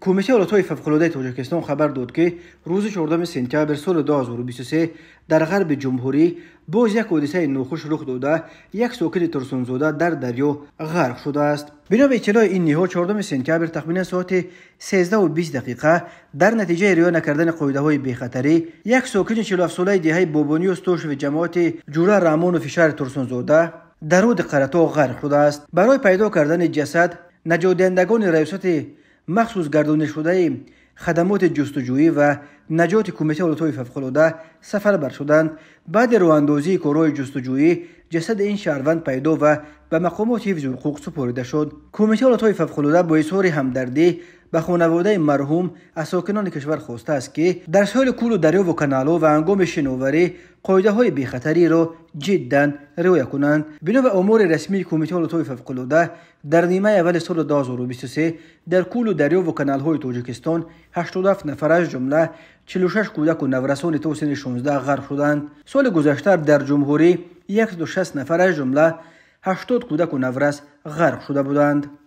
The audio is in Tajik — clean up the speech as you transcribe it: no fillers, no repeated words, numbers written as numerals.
Кумитаи ҳолатҳои фавқулодаи Тоҷикистон хабар дод, ки рӯзи 14 сентябр соли 2023 дар ғарби ҷумҳурӣ боз як ҳодисаи нохуш рух дода, як сокини Турсунзода дар дарё ғарқ шудааст. Бино ба иттилои ин ниҳод, 14 сентябр тахминан соати 13:20 дақиқа дар натиҷаи риоя накардани қоидаҳои бехатарӣ як сокини 47-солаи деҳаи Бобониёз Тошеви ҷамоати Ҷура Раҳмонови шаҳри Турсунзода дар руди Қаратоғ ғарқ шудааст. Барои пайдо кардани ҷасад наҷотдиҳандагони раёсати махсус гардонишудаи хадамоти ҷустуҷӯӣ ва наҷоти Кумитаи ҳолатҳои фавқулода сафарбар шуданд. Баъди роҳандозии корҳои ҷустуҷӯӣ ҷасади ин шаҳрванд пайдо ва ба мақомоти ҳифзи ҳуқуқ супорида шуд. Кумитаи ҳолатҳои фавқулода бо изҳори ҳамдардӣ ба хонаводаи марҳум аз сокинони кишвар хостааст, ки дар соҳили кӯлу дарёву каналҳо ва ҳангоми шиноварӣ қоидаҳои бехатариро ҷиддан риоя кунанд. Бино ба омори расмии Кумитаи ҳолатҳои фавқулода, дар нимаи аввали соли 2023 дар кӯлу дарёву каналҳои Тоҷикистон 87 нафар, аз ҷумла 46 кӯдаку наврасони то синни 16 ғарқ шуданд. Соли гузашта дар ҷумҳурӣ 160 нафар, аз ҷумла 80 кӯдаку наврас ғарқ шуда буданд.